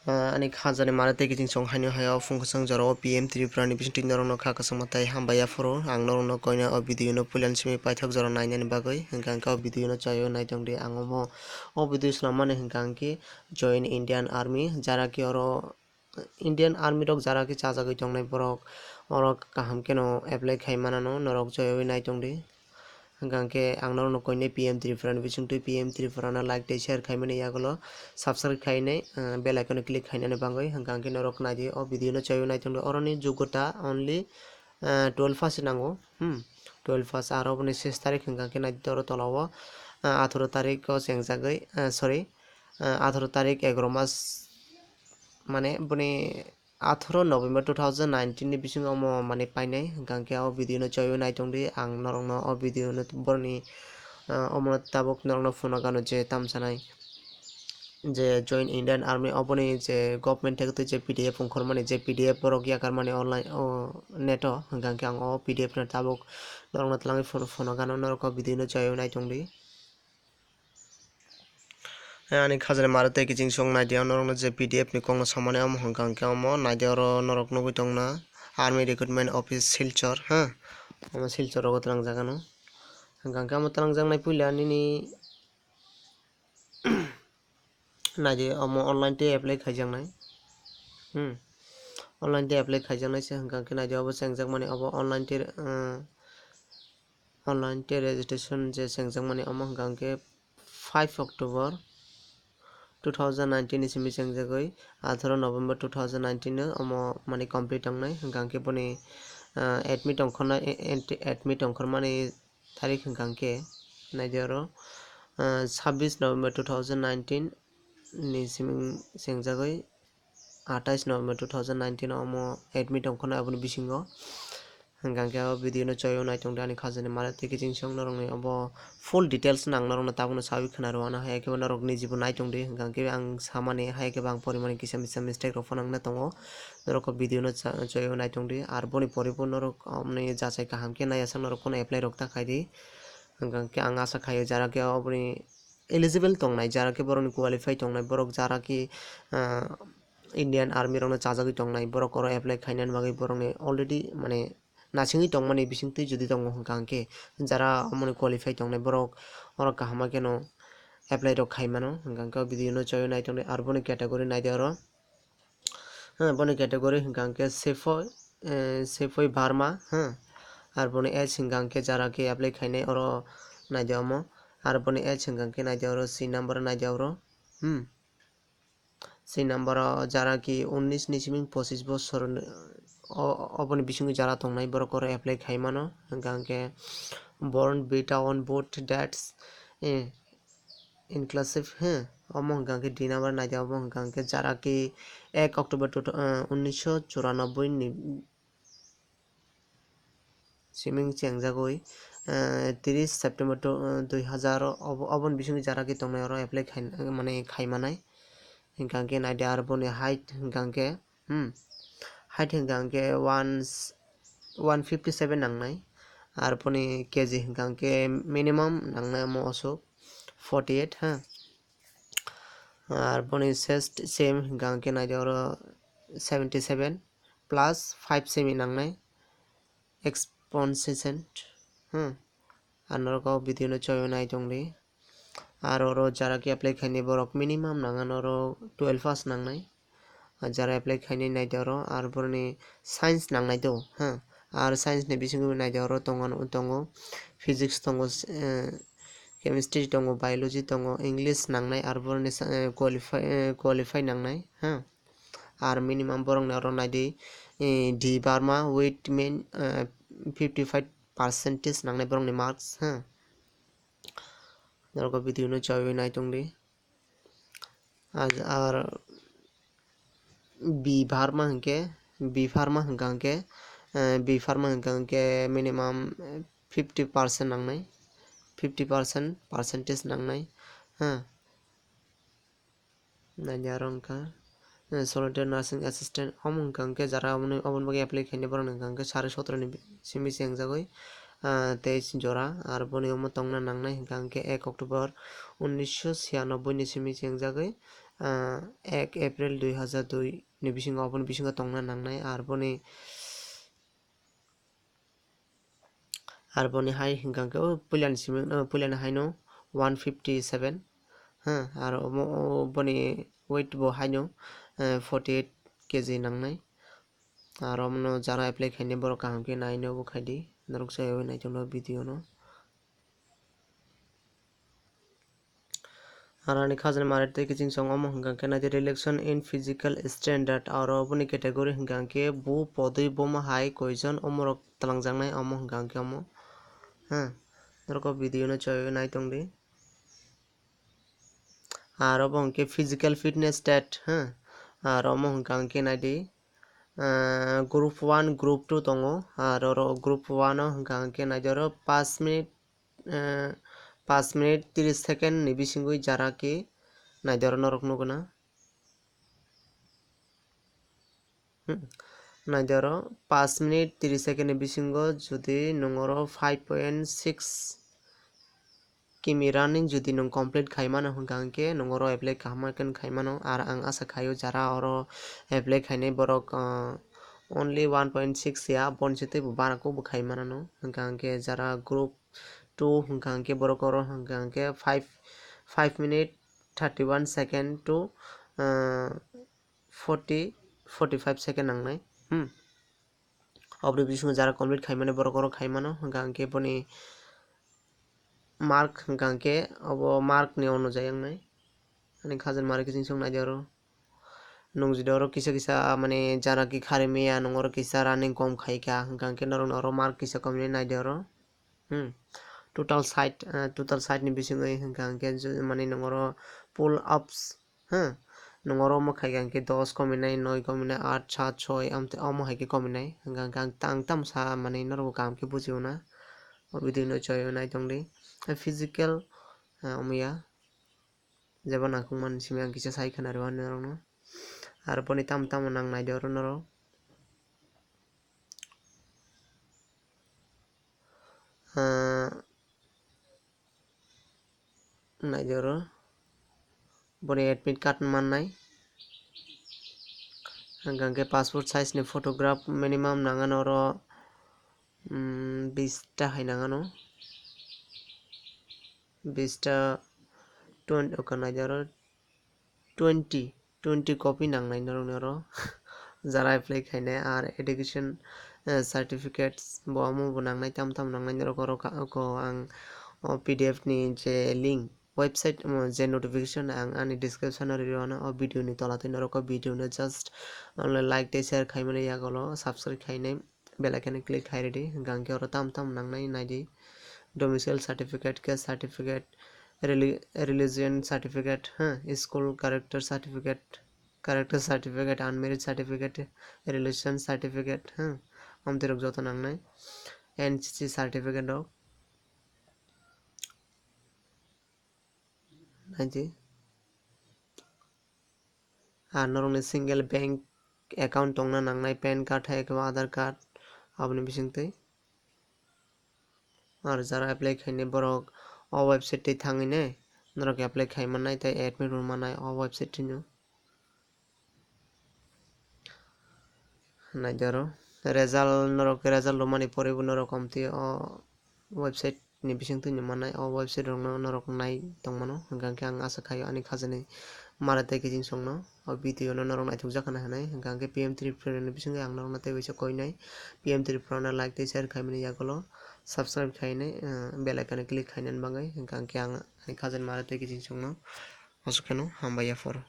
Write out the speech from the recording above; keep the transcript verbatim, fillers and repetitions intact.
Ah, ani khajani mara tei kiching song haino hayo phung kwchang jorao P M Tripura ni bisingtwi norokno kha kwchangma tei hambai yaphuru. Ang norokno koina o video no puilani simi paithak jora nainani bagwi, hwnkha hwnkhe o video no chaywi naitongdi. Ang omo o video swnammani hwnkha hwnkhe Join Indian Army, jara ki oro Indian Army rok jara ki chajagwi tongnai borok, oro kaham kheno apply khai manano norok chaywi naitongdi. Hwnkha hwnkhe ang norokno koinai P M Tripura ni bisingtwi P M Tripura no like tei share khaimani yagulo subscribe khainai, ah, bell icon o click khainani bagwi. Hwnkha hwnkhe norok naidi o video no chaywi naitongdi. Oroni jogota only, ah, twelve pass nango, hmm, twelve pass. Aro boni ses tarik hwnkha hwnkhe naidi oro tola o, ah, atharo tarik o chengjagwi, ah, sorry, ah, atharo tarik egaro mas, mane boni atharo November two thousand nineteen ni bisingo omo mane painai, hwnkha hwnkhe o video no chaywi naitongdi. Ang norokno o video no boroni, ah, omo tabuk norokno phunukgano je tamsanai je Join Indian Army, oboni je government thekgwi twi je P D F ongkhormani, je P D F borok yakarmani online o net o, hwnkha hwnkhe ang o P D F no tabuk norokno twlangwi phunu-, phunukgano, norok o video no chaywi naitongdi. Ani khajani mara tei kiching song naidi, ang norokno je P D F ni kokno samani omo hwnkha hwnkhe omo naidi, oro norok nugwi tongna Army Recruitment Office Silchar, ha, omo Silchar rogo twlangjak ano. Hwnkha hwnkhe omo twlangjaknai puila nini naidi, omo online tei apply khaijaknai, hmm, online tei apply khaijaknai se hwnkha hwnkhe naidi, obo chengjakmani obo online tei, ah, online tei registration je chengjakmani omo hwnkha hwnkhe five October two thousand nineteen ni simi chengjagwi atharo November two thousand nineteen o omo mani complete tongnai, hwnkha hwnkhe boni, ah, admit ongkhornai, e-, ent-, admit ongkhormani tarik hwnkha hwnkhe naidi oro, ah, sabbish November two thousand nineteen ni simi chengjagwi athais November two thousand nineteen o omo admit ongkhornai, aboni bisingo. Hwnkha hwnkhe o video no chaywi naitongdi ani khajani mara tei kiching song norokni obo full details no ang norokno tabukno sawi khwna rwna, hai khe bo norok nijibo naitongdi. Hwnkha hwnkhe ang samani hai khe bo ang porimani kisa misa mistake rok phano wngna tongo, norok o video no cha-, chaywi naitongdi. Ar boni poribo norok omoni jachai kaham khe naiyasak norok phano apply rok ta khaidi. Hwnkha hwnkhe ang asa khaio jara khe oboni eligible tongnai, jara khe borokni qualify tongnai, borok jara khe, ah, Indian Army rokno chajagwi tongnai, borok oro apply khainani bagwi borokni already mane nasingwi tongmani bisingtwi jodi tongo hwnkha hwnkhe, jara omoni qualify tongnai borok oro kaham kheno apply rok khaimano, hwnkha hwnkhe o video no chaywi naitongdi. Ar boni category naidi oro, ha, boni category hwnkha hwnkhe Sepoy, eh, Sepoy Burma, ha, ar boni age hwnkha hwnkhe jara khe apply khainai oro naidi omo, ar boni age hwnkha hwnkhe naidi oro C number naidi oro, hmm. C number o jara ki unnish ni simi pochish bosor ni, o, oboni bisingo jara tongnai borok oro apply khai mano. Hwnkha hwnkhe born beta on board dates, eh, inclusive, he, omo hwnkha hwnkhe D number naidi, omo hwnkha hwnkhe jara ki ek October two, eh, unnisho churanobboi ni siming chengjagwi, eh, tris September to, eh, dui hazar obo, oboni bisingo jara khe tongnai oro apply khai, mane khai manai. Hwnkha hwnkhe naidi ar boni height hwnkha hwnkhe, hmm, height hwnkha hwnkhe one, one fifty seven nangnai. Ar boni K G hwnkha hwnkhe minimum nangnai omo osuk forty eight, ha. Ar boni chest same hwnkha hwnkhe naidi oro seventy seven plus five semi nangnai, exponential, hmm. Ar norok o video no chaywi naitongdi. Ar oro jara khe apply khainai borok minimum nangano oro twelve pass nangnai. Ar jara apply khainai naidi oro, ar boroni science nangnai do, ha. Ar science ni bisingo naidi oro tongo, tongo physics tongo, eh, chemistry tongo, biology tongo, English nangnai, ar boroni sa-, eh, qualify, eh, qualify nangnai, ha. Ar minimum borokni oro naidi, eh, D Burma with mean, eh, fifty five percentage nangnai borokni marks, ha. Norok o video no chaywi naitongdi. Ar, ar B Burma hwnkhe, B Burma hwnkha hwnkhe, eh, B Burma hwnkha hwnkhe minimum, eh, fifty percent nangnai, fifty percent percentage nangnai, ha. Naidi aro wngkha, eh, solitary nursing assistant, omo hwnkha hwnkhe jara oboni, oboni bagwi apply khainai borokni hwnkha hwnkhe sare sotro ni simi chengjagwi, ah, teis jora, ar boni omo tongna nangnai hwnkha hwnkhe ek October unnisho chhiyanobboi ni simi chengjagwi, ah, ek April dui hazar dui ni bisingo, oboni bisingo tongna nangnai. Ar boni, ar boni hai hwnkha khe o puilani simi, o puilani haino one fifty seven, ha, ar omo, o boni weight bo haino, eh, forty eight K G nangnai. Ar omono jara apply khainai borok kaham khe naino bo khaidi, norok se naitokno video no. Ar ani khajani mari tei kiching song omo hwnkha khe naidi relaxation in physical standard, aro oboni category hwnkha khe bo podwi bomo hai koijon omorok twlangjaknai omo hwnkha khe omo, ha, norok o video no choi naitongdi. Aro bo hwnkhe physical fitness test, ha, aro omo hwnkha khe naidi, ah, group one, group two tongo, aro oro group one o hwnkha khe naidi oro pash minute, eh, pash minute tris second ni bisingwi jara khe naidi oro norok nukgwna. Hmm. Naidi oro pash minute tris second ni bisingo jodi nwng oro five point six kimi running jodi nwng complete khaimano hwnkha hwnkhe nwng oro apply kaham khe khaimano. Ar ang asa khaio jara oro apply khainai borok, ah, only one point six ya, boni se teibo bara khe bo khaimanano hwnkha hwnkhe jara group two hwnkha hwnkhe borok oro hwnkha hwnkhe five, five minute thirty one second to, ah, forty, forty five second nangnai. Hmm. Oboni bisingo jara complete khaimani borok oro khaimano hwnkha hwnkhe boni mark hwnkha hwnkhe obo mark ni onujai wngnai. Ani khajani mari kiching song naidi oro. Nwng jodi oro kisa kisa, mane, jara khe kharwi maya, nwng oro kisa running kom khai kha, hwnkha hwnkhe norok oro mark kisa kominai naidi oro. Hmm. Total side, ah, total side ni bisingwi hwnkha hwnkhe ju-, mane, nwng oro pull ups, ha, nwng oro omo khai kha hwnkhe dos kominai, noi kominai, aat, saat, soi, amtwi omo hai khe kominai. Hwnkha hwnkhe ang tamo sa, mane, norok kaham khe bujiuna. O video no choi naitongdi. Physical, ah, omo ya. Jeba nangkukmani simi ang kisa sai khna rw norokno. Aro boni tamo tamo nang naidi oro norok. Ah, naidi oro. Boni admit card mannai. Hwnkha hwnkhe passport size ni photograph minimum nangano oro, mm, bista hai nangano. Bista twenty, okay, naidi oro twenty, twenty copy nangnai norokni oro. Jara apply khainai ar education, eh, certificates bo omo bo nangnai, tamo tamo nangnai norok oro ka-, oko ang o P D F ni je link, website, omo je notification ang ani description o rwio ano, o video ni tola tei norok o video no just only like tei share khaimani yagulo subscribe khainai. Bell icon click khai rwdi, hwnkha hwnkhe oro tamo tamo nangnai naidi, domicile certificate, caste certificate, reli-, religion certificate, ha, school character certificate, character certificate, unmarried certificate, relation certificate, ha, amtwi rok joto nangnai, N C C certificate rok. Naidi. Ar norokni single bank account tongna nangnai, pan card hai khe bo Aadhaar card, aboni bisingtwi. Ar jara apply khainai borok o website twi thangwi nai norok apply khai mannai tei admit rw mannai o website twino. Naidi oro result, norok result rwmani pore bo norok amtwi o website ni bisingtwi no mannai, o website rokno norok nai tongmano, hwnkha hwnkhe ang asa khaio ani khajani mara tei kiching songno o video no norok naithokjak khna hinwi, hwnkha hwnkhe P M Tripura ni bisingtwi ang norokno tei waisa koinai, P M Tripura no like tei share khaimani yagulo subscribe khainai, uh, bell icon click khainani bagwi, hwnkha hwnkhe ang ani khajani mara tei kiching songno aswk kheno hambai yapharo.